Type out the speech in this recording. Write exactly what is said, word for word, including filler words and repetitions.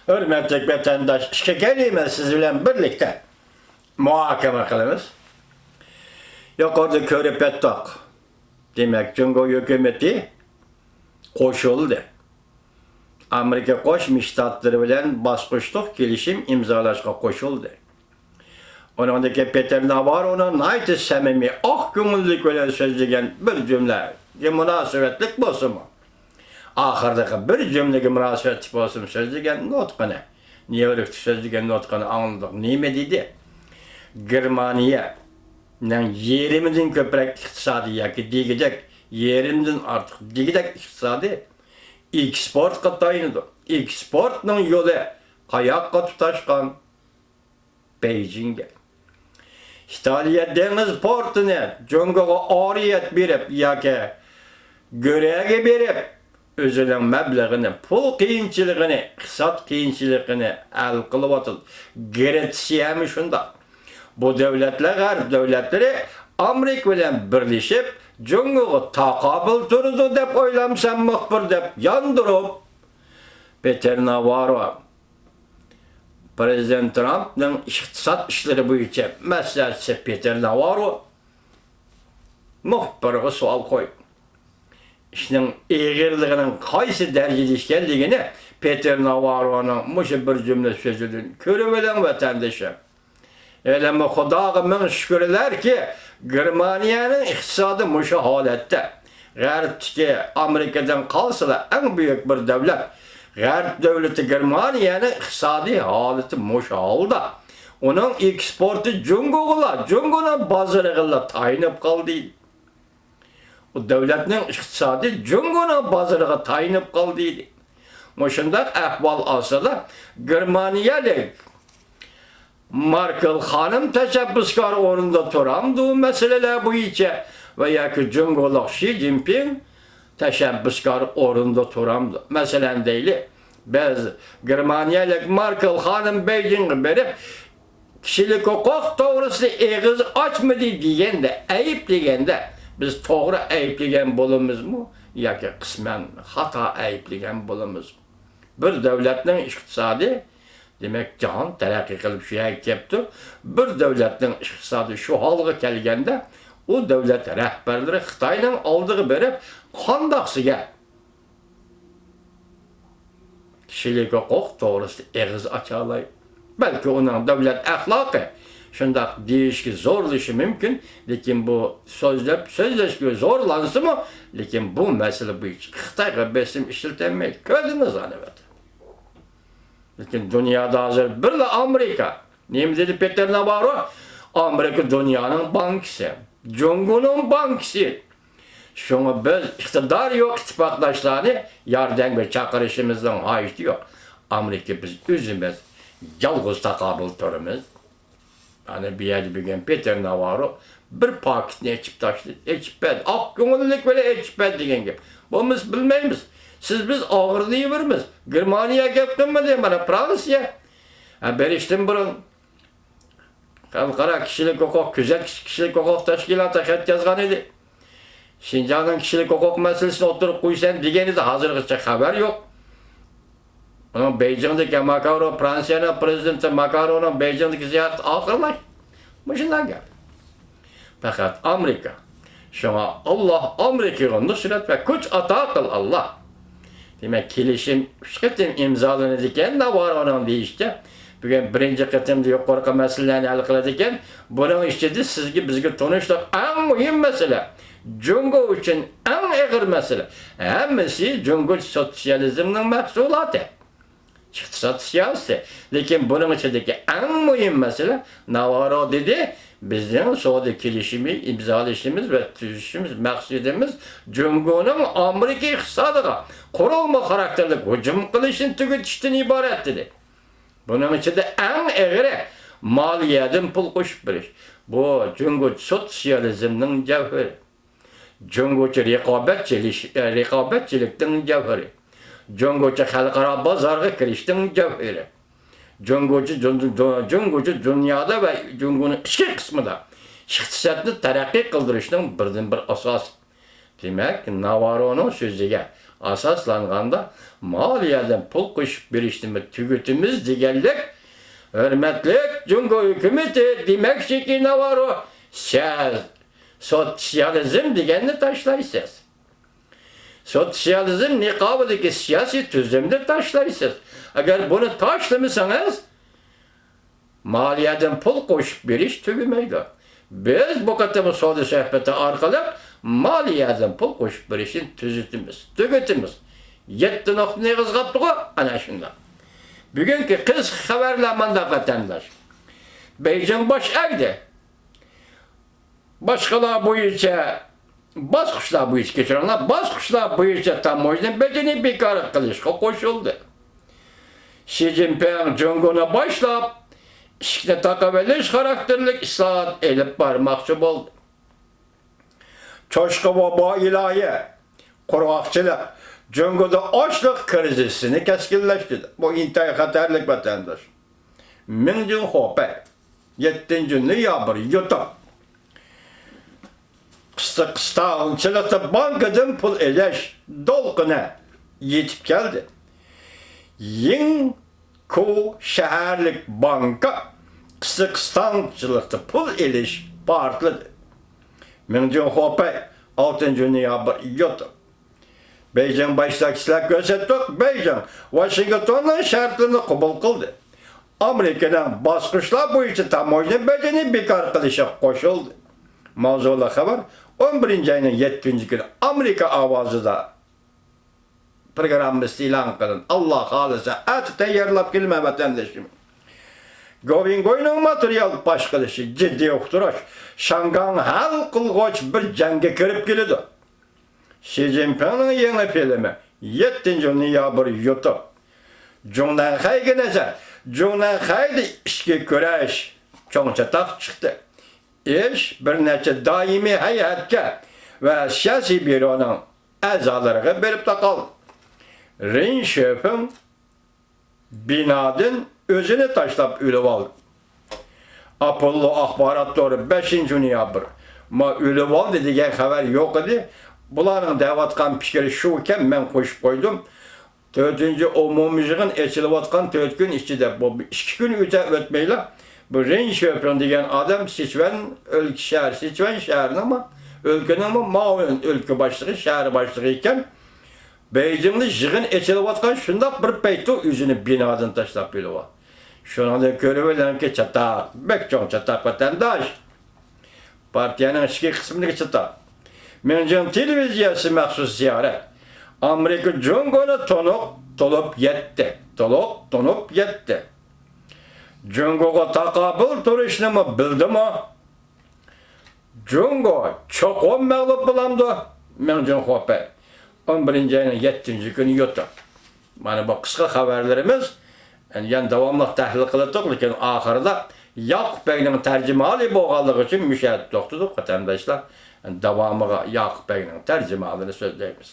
ھۆرمەتلىك ۋەتەنداش، ئىككى كەلىمە سىز بىلەن بىرلىكتە مۇھاكىمە قىلىمىز. يۇقىرىدا كۆرۈپ ئۆتتۇق. دېمەك، جۇڭگو ھۆكۈمىتى قوشۇلدى. ئامېرىكا قوشما شتاتلىرى بىلەن باسقۇچلۇق كېلىشىم ئىمزالاشقا قوشۇلدى. ئۇنىڭدىكى پېتېر ناۋارونىڭ ناھايىتى سەمىمىي، ئاق كۆڭۈللۈك بىلەن سۆزلىگەن بىر جۈملىگە مۇناسىۋەتلىك بولسىمۇ، ئاخىرىدىكى بىر جۈملىگە مۇناسىۋەتلىك بولسىمۇ سۆزلىگەن نۇتقىنى، نيۇ يوركتا سۆزلىگەن نۇتقىنى ئاڭلىدۇق. نېمە دېدى؟ گېرمانىيەنىڭ يېرىمىدىن كۆپرەك ئىقتىسادى ياكى دېگۈدەك يېرىمدىن ئارتۇق دېگۈدەك ئىقتىسادى ئېكسپورتقا تايىنىدۇ. ئېكسپورتنىڭ يولى قاياققا تۇتاشقان؟ بېيجىڭگە. ئىتالىيە دېڭىز پورتىنى جۇڭگوغا ئارىيەت بېرىپ ياكى گۆرەگە بېرىپ، ئۆزىنىڭ مەبلىغىنى، پۇل قىيىنچىلىقىنى، ئىقتىساد قىيىنچىلىقىنى ھەل قىلىۋاتىدۇ. گرېتسىيەمۇ شۇنداق. بۇ دۆلەتلەر، غەرب دۆلەتلىرى ئامېرىكا بىلەن بىرلىشىپ، جۇڭگوغا تاقابىل تۇرىدۇ دەپ ئويلامسەن، مۇخبىر؟ دەپ ياندۇرۇپ، پېتېر ناۋارو، پىرېزىدېنت ترامپنىڭ ئىقتىساد ئىشلىرى بويىچە مەسلىھەتچىسى پېتېر ناۋارو مۇخبىرغا سوئال قويدى. ئىشنىڭ ئېغىرلىقىنىڭ قايسى دەرىجىدە ئىكەنلىكىنى پېتېر ناۋارونىڭ مۇشۇ بىر جۈملە سۆزىدىن كۆرۈۋېلىڭ، ۋەتەندىشىم. ھېلىمۇ خۇداغا مىڭ شۈكۈرلەركى، گېرمانىيەنىڭ ئىقتىسادى مۇشۇ ھالەتتە. غەربتىكى ئامېرىكىدىن قالسىلا ئەڭ بۈيۈك بىر دۆلەت. غەرب دۆلىتى گېرمانىيەنىڭ ئىقتىسادىي ھالىتى مۇشۇ ھالدا. ئۇنىڭ ئېكسپورتى جۇڭگوغىلا، جۇڭگونىڭ بازىرىغىلا تايىنىپ قالدى. ئۇ دۆلەتنىڭ ئىقتىسادى جۇڭگونىڭ بازىرىغا تايىنىپ قالدى. مۇشۇنداق ئەھۋال ئاستىدا گېرمانىيەلىك ماركېل خانىم تەشەببۇسكار ئورۇندا تۇرامدۇ مەسىلىلەر بويىچە ۋە ياكى جۇڭگولۇق شى جىنپىڭ تەشەببۇسكار ئورۇندا تۇرامدۇ؟ مەسىلەن دەيلى، بىز گېرمانىيەلىك ماركېل خانىم بېيجىڭغا بېرىپ، كىشىلىك ھوقۇق توغرىسىدا ئېغىز ئاچمىدى دېگەندە، ئەيىبلىگەندە، بىز توغرا ئەيىبلىگەن بولىمىزمۇ ياكى قىسمەن خاتا ئەيىبلىگەن بولىمىزمۇ؟ بىر دۆلەتنىڭ ئىقتىسادى، دېمەك، جاھان تەرەققىي قىلىپ شۇ يەرگە كەپتۇ. بىر دۆلەتنىڭ ئىقتىسادى شۇ ھالغا كەلگەندە، ئۇ دۆلەت رەھبەرلىرى خىتاينىڭ ئالدىغا بېرىپ، قانداقسىگە كىشىلىك ھوقۇق توغرىسىدا ئېغىز ئاچالايدۇ؟ بەلكى ئۇنىڭ دۆلەت ئەخلاقى شۇنداق دېيىشكە زورلىشى مۇمكىن، لېكىن بۇ سۆزلەپ، سۆزلەشكە زورلانسىمۇ، لېكىن بۇ مەسىلە بويىچە خىتايغا بېسىم ئىشلىتەلمەيدۇ. كۆردىڭىز ئەلۋەتتە. لېكىن دۇنيادا ھازىر بىرلا ئامېرىكا. نېمە دېدى پېتېر ناۋارو؟ ئامېرىكا دۇنيانىڭ بانكىسى، جۇڭگونىڭ بانكىسى. شۇڭا بىز ئىقتىدارى يوق ئىتتىپاقداشلارنى ياردەمگە چاقىرىشىمىزنىڭ ھاجىتى يوق. ئامېرىكا، بىز ئۆزىمىز يالغۇز تاقابىل تۇرىمىز. ئەنە بۇ يەردە بۈگۈن پېتېر ناۋارو بىر پاكىتنى ئېچىپ تاشلىدى. ئېچىپ بەردى. ئاق كۆڭۈللۈك بىلەن ئېچىپ بەردى دېگەن گەپ. بولمىسا بىلمەيمىز. سىز بىز ئاغرىنىۋېرىمىز. گېرمانىيە گەپ قىلمىدى، مانا فرانسىيە. ھە، بېرىشتىن بۇرۇن خەلقئارا كىشىلىك ھوقۇق كۆزەتكۈچى كىشىلىك ھوقۇق تەشكىلاتى خەت يازغان ئىدى. شىنجاڭنىڭ كىشىلىك ھوقۇق مەسىلىسىنى ئوتتۇرىغا قويىسەن دېگەن ئىدى، ھازىرغىچە خەۋەر يوق. ئۇنىڭ بېيجىڭدىكى ماكرو، فرانسىيەنىڭ پىرېزىدېنتى ماكرونىڭ بېيجىڭدىكى زىيارىتى ئاخىرلاشتى. مۇشۇنداق گەپ. پەقەت ئامېرىكا. شۇڭا ئاللا ئامېرىكىغا نۇسرەت ۋە كۈچ ئاتا قىل، ئاللا. دېمەك، كېلىشىم ئۈچ قېتىم ئىمزالىنىدىكەن، ناۋارونىڭ دېيىشىچە، بۈگۈن بىرىنچى قېتىمدا يۇقىرىقى مەسىلىلەرنى ھەل قىلىدىكەن. بۇنىڭ ئىچىدە سىزگە، بىزگە تونۇشلۇق ئەڭ مۇھىم مەسىلە، جۇڭگو ئۈچۈن ئەڭ ئېغىر مەسىلە، ھەممىسى جۇڭگو سوتسىيالىزمنىڭ مەھسۇلاتى. ئىقتىساد سىياسىتى. لېكىن بۇنىڭ ئىچىدىكى ئەڭ مۇھىم مەسىلە، ناۋارو دېدى، بىزنىڭ سودا كېلىشىمى ئىمزالىشىمىز ۋە تۈزۈشىمىز مەقسىتىمىز جۇڭگونىڭ ئامېرىكا ئىقتىسادىغا قۇرۇلما خاراكتېرلىك ھۇجۇم قىلىشىنى تۈگىتىشتىن ئىبارەت، دېدى. بۇنىڭ ئىچىدە ئەڭ ئېغىرى مالىيەدىن پۇل قوشۇپ بېرىش. بۇ جۇڭگو سوتسىيالىزمنىڭ جەۋھىرى. جۇڭگوچە رىقابەتچىلىش-، رىقابەتچىلىكنىڭ جەۋھىرى. جۇڭگوچە خەلقئارا بازارغا كىرىشنىڭ جەۋھىرى. جۇڭگوچە دۇن-، دۇ-، جۇڭگوچە دۇنيادا ۋە جۇڭگونىڭ ئىچكى قىسمىدا ئىقتىسادنى تەرەققىي قىلدۇرۇشنىڭ بىردىنبىر ئاساسى. دېمەك، ناۋارونىڭ سۆزىگە ئاساسلانغاندا، مالىيەدىن پۇل قوشۇپ بېرىشنىمۇ تۈگىتىمىز دېگەنلىك، ھۆرمەتلىك جۇڭگو ھۆكۈمىتى دېمەكچىكى ناۋارو سىيا-، سوتسىيالىزم دېگەننى تاشلايسىز. سوتسىيالىزم نىقابىدىكى سىياسىي تۈزۈمنى تاشلايسىز. ئەگەر بۇنى تاشلىمىسىڭىز، مالىيەدىن پۇل قوشۇپ بېرىش تۈگىمەيدۇ. بىز بۇ قېتىمقى سودا سۆھبىتى ئارقىلىق مالىيەدىن پۇل قوشۇپ بېرىشنى تۈزىتىمىز، تۈگىتىمىز. يەتتە نۇقتىنى ئېغىزغا ئاپتىغۇ، ئەنە شۇنداق. بۈگۈنكى قىسقا خەۋەرلەر مۇنداق، ۋەتەنداش. بېيجىڭ باش ئەگدى. باشقىلار بويىچە، باسقۇچلار بويىچە، كەچۈرۈڭلار، باسقۇچلار بويىچە تاموژنا بېجىنى بىكار قىلىشقا قوشۇلدى. شى جىنپىڭ جۇڭگونى باشلاپ، ئىشىكنى تاقىۋېلىش خاراكتېرلىك ئىسلاھات ئېلىپ بارماقچى بولدى. چوشقا ۋابا ئىلاھى، قۇرغاقچىلىق جۇڭگودا ئاشلىق كىرىزىسىنى كەسكىنلەشتۈردى. بۇ ئىنتايىن خەتەرلىك، ۋەتەنداش. مىڭجىڭ خۇپەي، يەتتىنچى نويابىر، يۇتۇپ. قىسقا قىستاڭچىلىقتا بانكىدىن پۇل ئېلىش دولقۇنى يېتىپ كەلدى. يىڭكۇ شەھەرلىك بانكا قىسقا قىستاڭچىلىقتا پۇل ئېلىش پارتلىدى. مىڭجىڭ خۇپەي، ئالتىنچى نويابىر، يۇتۇپ. بېيجىڭ باشتاكىسىلەر كۆرسەتتۇق، بېيجىڭ ۋاشىنگتوننىڭ شەرتلىرىنى قوبۇل قىلدى. ئامېرىكىنىڭ باسقۇچلار بويىچە تاموژنا بېجىنى بىكار قىلىشىغا قوشۇلدى. ماۋزۇلۇق خەۋەر ئون بىرىنچى ئاينىڭ يەتتىنچى كۈنى ئامېرىكا ئاۋازىدا پروگراممىسى ئېلان قىلىندى. ئاللا خالىسا، ئەتە تەييارلاپ كېلىمەن، ۋەتەندىشىم. گوۋىڭگوينىڭ ماتېرىيال پاش قىلىشى، جىددىي ئۇقتۇرۇش، شاڭگاڭ ھەل قىلغۇچ بىر جەڭگە كىرىپ كېلىدۇ. شى جىنپىڭنىڭ يېڭى فىلىمى، يەتتىنچى نويابىر، يۇتۇپ. جۇڭنەنخەيگە نەزەر. جۇڭنەنخەيدە ئىچكى كۈرەش چوڭ چاتاق چىقتى. ئىش بىر نەچچە دائىمىي ھەيئەتكە ۋە سىياسىي بيۇرونىڭ ئەزالىرىغا بېرىپ تاقالدى. رېن شۆفېڭ بىنادىن ئۆزىنى تاشلاپ ئۆلۈۋالدى. ئاپوللو ئاخبارات تورى، بەشىنچى نويابىر. ما ئۆلۈۋالدى دېگەن خەۋەر يوق ئىدى. بۇلارنىڭ دەۋاتقان پىكرى شۇ ئىكەن، مەن قوشۇپ قويدۇم. تۆتىنچى ئومۇمىي يىغىن ئېچىلىۋاتقان تۆت كۈن ئىچىدە، بۇ ئىككى كۈن ئۆتە ئۆتمەيلا، بۇ رېن شۆپىڭ دېگەن ئادەم سىچۈەن ئۆلكە شەھەر، سىچۈەن شەھىرىنىڭمۇ، ئۆلكىنىڭمۇ مۇئاۋىن ئۆلكە باشلىقى، شەھەر باشلىقى ئىكەن. بېيجىڭدا يىغىن ئېچىلىۋاتقان شۇنداق بىر پەيتتە ئۆزىنى بىنادىن تاشلاپ قويۇۋال. شۇنىڭدىن كۆرۈۋېلىڭكى، چاتاق، بەك چوڭ چاتاق، ۋەتەنداش. پارتىيەنىڭ ئىچكى قىسمىدىكى چاتاق. مىڭجىڭ تېلېۋىزىيەسى مەخسۇس زىيارەت. ئامېرىكا جۇڭگونى تونۇق تونۇپ يەتتى. تونۇق تونۇپ يەتتى. جۇڭگوغا تاقابىل تۇرۇشنىمۇ بىلدىمۇ؟ جۇڭگو چوقۇم مەغلۇپ بولامدۇ؟ مىڭجىڭ خۇپەي، ئون بىرىنچى ئاينىڭ يەتتىنچى كۈنى يوتۇپ. مانا بۇ قىسقا خەۋەرلىرىمىز. يەنە داۋاملىق تەھلىل قىلاتتۇق، لېكىن ئاخىرىدا ياقۇپ بەگنىڭ تەرجىمىھالى بولغانلىقى ئۈچۈن مۇشۇ يەردە توختىدۇق، ۋەتەنداشلار. داۋامىغا ياقۇپ بەگنىڭ تەرجىمىھالىنى سۆزلەيمىز.